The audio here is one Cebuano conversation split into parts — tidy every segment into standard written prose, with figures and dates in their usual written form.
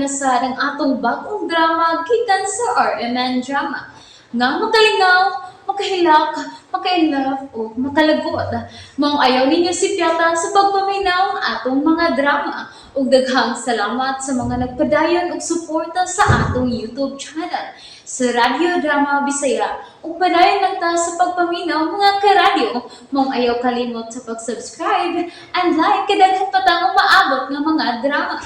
na sad ang atong bagong drama gikan sa RMN Drama. Nga makalingaw, makahilak, maka-inlove o makalagot. Maong ayaw ninyo sipyata sa pagpaminaw ang atong mga drama. Ug daghang salamat sa mga nagpadayon og suporta sa atong YouTube channel sa Radyo Drama Bisaya. Ug padayon lang ta sa pagpaminaw, mga karadyo. Maong ayaw kalimot sa pag-subscribe and like kay daghan pa tang umaabot nga mga drama.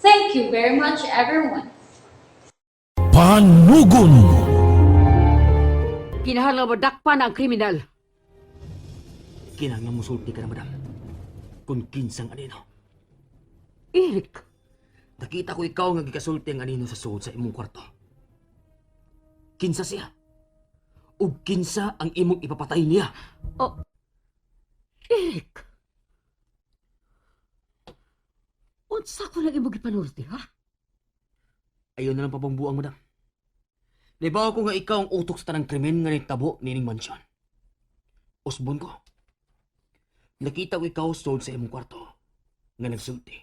Thank you very much, everyone. Panugon. Kinahanglan madakpan ang kriminal. Kinahanglan musulti ka na, madam. Kung kinsang anino. Eric, Nakita ko ikaw nga gikasulti ang anino sa suod sa imong kwarto. Kinsa siya? Ug kinsa ang imong ipapatay niya? Eric. Unsa ko lang imong gipanulti, ha? Ayaw na lang pabangbuang, madam. Nabaw ko nga ikaw ang utok sa tanang krimen nga nitabo nining mansyon. Usbon ko. Nakita ko ikaw suod sa imong kwarto nga nagsulti.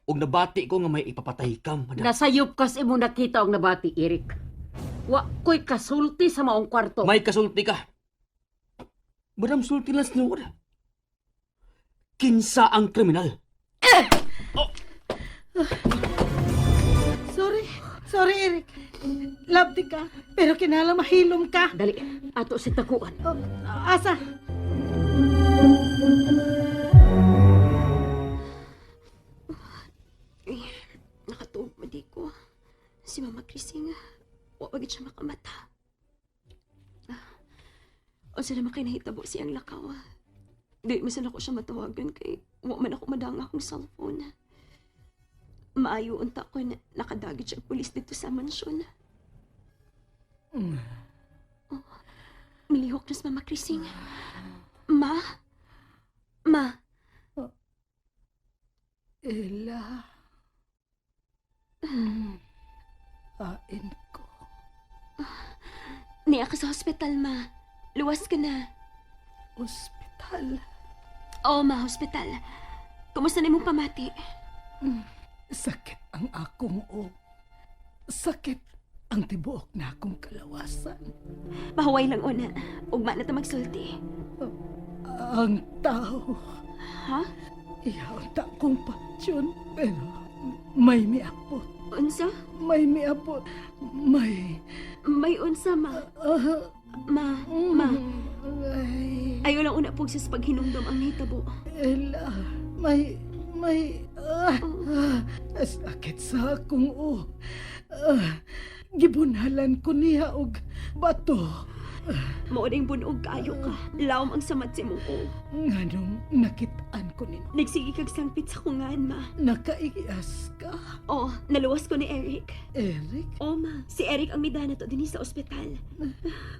Ug nabati ko nga may ipapatay ka, madam. Nasayop kas imong nakita og nabati, Eric. Wa ko'y kasulti sa maong kwarto. May kasulti ka. Madam, sulti lang sinuod. Kinsa ang kriminal? Sorry. Sorry, Eric. Love di ka, pero kinahanglan mahilom ka. Dali, ato si takuan. Oh, asa? Uy, nakatuog man di ko. Si Mama Krising, wa pa gid siya makamata. Ah, unsa naman kay nahitabo siyang lakaw, ah. Di man ako siya matawagan kay wa man ako madang akong cellphone. Maayo unta ko na nakadagit siya ang pulis dito sa mansyon. Oh, milihok na si Mama Krising. Ma? Ma? Ella. Ain ko. Niya ka sa hospital, Ma. Luwas ka na. Ospital. Oo, ma, hospital. Kumusta na imong pamati? Sakit ang akong o. Sakit ang tibuok na akong kalawasan. Pahuway lang una. Ugma na ta magsulti. Ang tao. Ha? Iyaw ta akong patsyon. Pero may miabot. Unsa? May miabot. May... May unsa, ma. Ah, Ma, ma. Ay, Ayaw lang una pugsa sa paghinumdum ang nahitabo. Ella, may, sakit sa akong o. Ah, gibunalan ko niya og bato. Mao ning bunog kaayo ka. Lawom ang samad sa imong o. Nganong nakitaan ko nino. Nagsige kag sangpit sa kungan, ma. Nakaiyas ka, Oo, naluwas ko ni Eric. Eric. Oo, ma. Si Eric ang midana to dinhi sa ospital.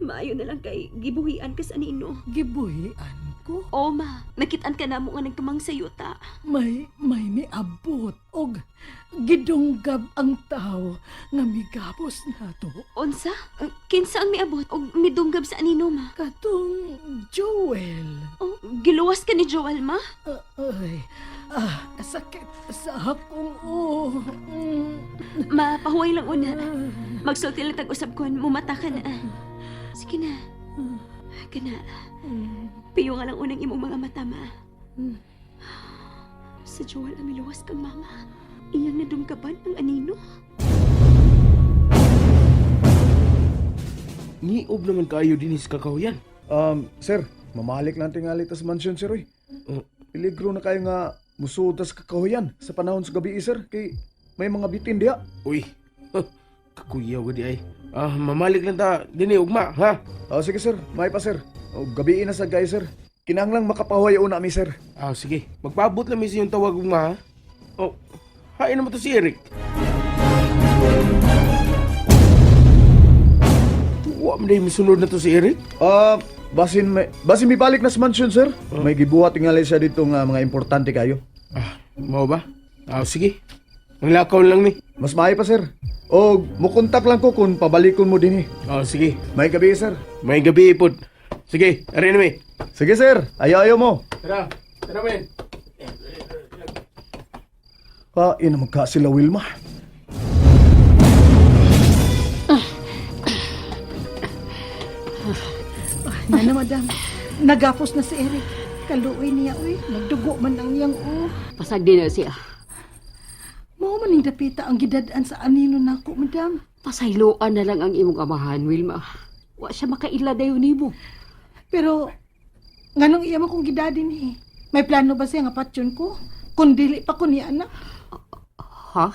Maayo na lang kay gibuhian ka sa anino. Gibuhian ko. Oo, ma. Nakitaan ka na mo nga nagkamang sa yuta. May miabot og gidunggab ang tao nga migabos nato. Unsa? Kinsa ang miabot og midunggab sa anino, ma? Katong Joel. Oh, giluwas ka ni Joel, ma? Ay, sakit sa akong o. Ma, pahuway lang una. Magsulti lang tag-usab kon, mumata ka na. Sige na. Kana. Piyo nga lang unang imong mga mata, ma. Sa Joel ang miluwas kang mama. Iyang nadunggaban ang anino. Niob naman kayo din sa kakahuyan. Sir, mamalik lang tingali tas mansion, sir, oy. Oh. Peligro na kayo nga musuod tas kakahuyan sa panahon sa gabi, sir, kay may mga bitin diha. Uy, kakuyaw ka di ay. Ah, mamalik lang ta din ugma, ha? Ah, sige, sir, may pa, sir. O, gabi na sa guys, sir. Kinahanglang makapahuway una mi, sir. Ah, sige. Magpaabot lang mi sa iyong tawag ugma, ha? Oh, hain naman to si Eric. Tuwa man dahil musunod na to si Eric. Ah, basin may balik na sa mansion, sir. May gibuhat tingali siya dito nga mga importante kayo. Ah, mao ba? Ah, sige. Manglakaw lang mi. Mas maayo pa, sir. O, mukontak lang ko kung pabalikon mo din eh. Ah, sige. May gabi, sir. May gabi ipod. Sige, ari na mi. Sige, sir. Ayaw-ayaw mo. Tara, tara men. Kain na magka sila, Wilma. Nana, madam. Nagapos na si Eric. Kaluoy niya, uy. Nagdugo man ang iyang o. Pasag din na siya. Mao man ning dapita ang gidad-an sa anino nako, madam. Pasayloan na lang ang imong amahan, Wilma. Wa siya makaila dayon nimo. Pero, nganong iya man kong gidadin eh. May plano ba siya nga patyon ko? Kung dili pa ko niya, anak. Ha?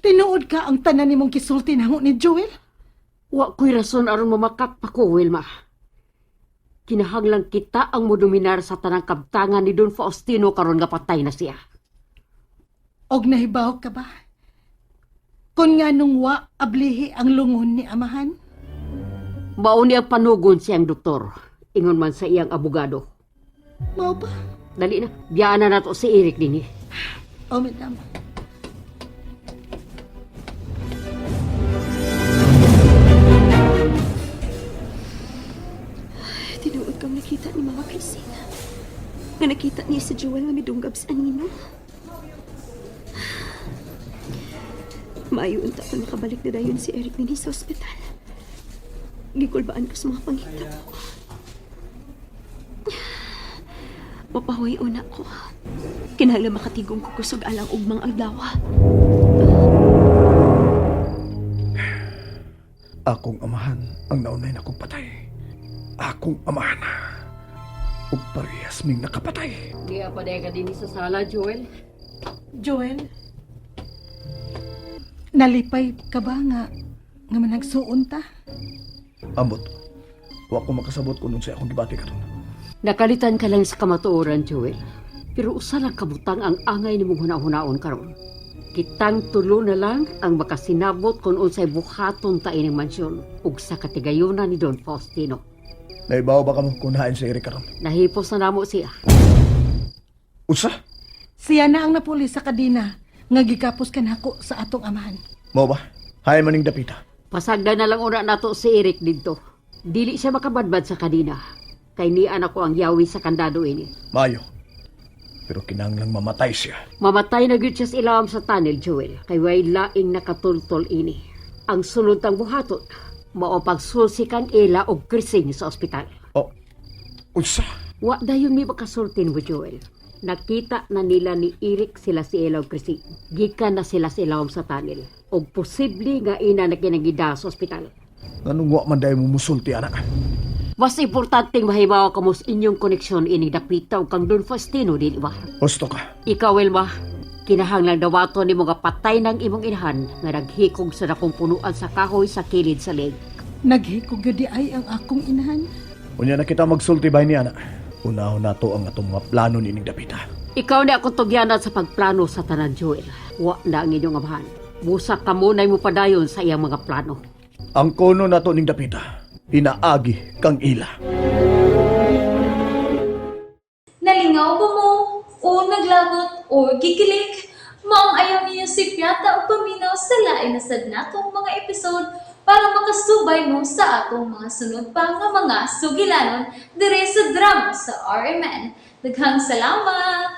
Tinuod ka ang tanan nimong gisulti namo ni Joel? Wa ko'y rason aron mamakak pa ko, Wilma. Kinahanglan kita ang modominar sa tanang kabtangan ni Don Faustino karon nga patay na siya. Og nahibaw ka ba? Kung nga nung wa ablihi ang lungon ni amahan? Mao ni ang panugon siyang doktor. Ingon man sa iyang abogado. Mao ba? Dali na, biyaan na nato si Eric dinhi. Oh, madam. Tinuod kang nakita ni Mama Cristina. Nga nakita niya si Joel nga midunggab sa anino. Maayo unta kung makabalik na dayon si Eric dinhi sa ospital. Gikulbaan ko sa mga panghitabo. Mapahuy una ko. Kinahanglan makatigom ko kusog alang ugmang adlaw. Akong amahan ang naunay na kong patay. Akong amahan. Ug parehas ming nakapatay. Di pa ka dinhi sa sala, Joel. Joel, nalipay ka ba nga nga managsuon ta? Ambot. Wa ko makasabot kung unsay akong gibati karon. Nakalitan ka lang sa kamatuoran, Joel. Pero usa lang kabutang ang angay nimong hunahunaon karon. Kitang tulo na lang ang makasinabot kung unsay buhaton ta ining mansyon ug sa katigayunan ni Don Faustino. Naibaw ba kamo kung hain si Eric karon? Nahipos na namo siya. Unsa? Siya na ang napuli sa kadina nga gikapos kanako sa atong amahan. Mao ba? Hain maning dapita. Pasagda na lang una nato si Eric didto. Dili siya makabadbad sa kadina. Kay nian ako ang yawi sa kandado ini. Maayo. Pero kinahanglang mamatay siya. Mamatay na gyud siya sa ilawom sa tunnel, Joel. Kay way laing nakatultol ini. Ang sulod tang buhaton, mao pagsulsi kang Ela og Krising sa ospital. Oh. Unsa? Wa dayon mi makasultin mo, Joel. Nakita na nila ni Eric sila si Ela og Krising. Gikan na sila sa ilawom sa tunnel. Og posible nga ina na kinangida sa ospital. Nganong wa man dahil mo musulti ana? Mas importanteng mahibaw kamo sa inyong koneksyon ining dapita og kang Don Faustino, dili ba? Husto ka. Ikaw, Wilma, kinahanglang dawaton ni mga patay ng imong inahan nga naghikog sa dakong punuan sa kahoy sa kilid sa leg. Naghikog gyud di ay ang akong inahan. Unya na kita magsulti bay ni ana. Unahon nato ang atong mga plano nining dapita. Ikaw na akong tugyanan sa pagplano sa tanan, Joel. Wa na ang inyong amahan. Busa kamo na'y mupadayon sa iyang mga plano. Ang kono nato ning dapita, inaagi kang ila. Nalingaw ba mo? O naglagot o gikilig? Maong ayaw niyo si Piata o paminaw sa lain na sad natong mga episode para makasubay mo sa atong mga sunod pa nga mga sugilanon dire sa drama sa RMN. Daghang salamat!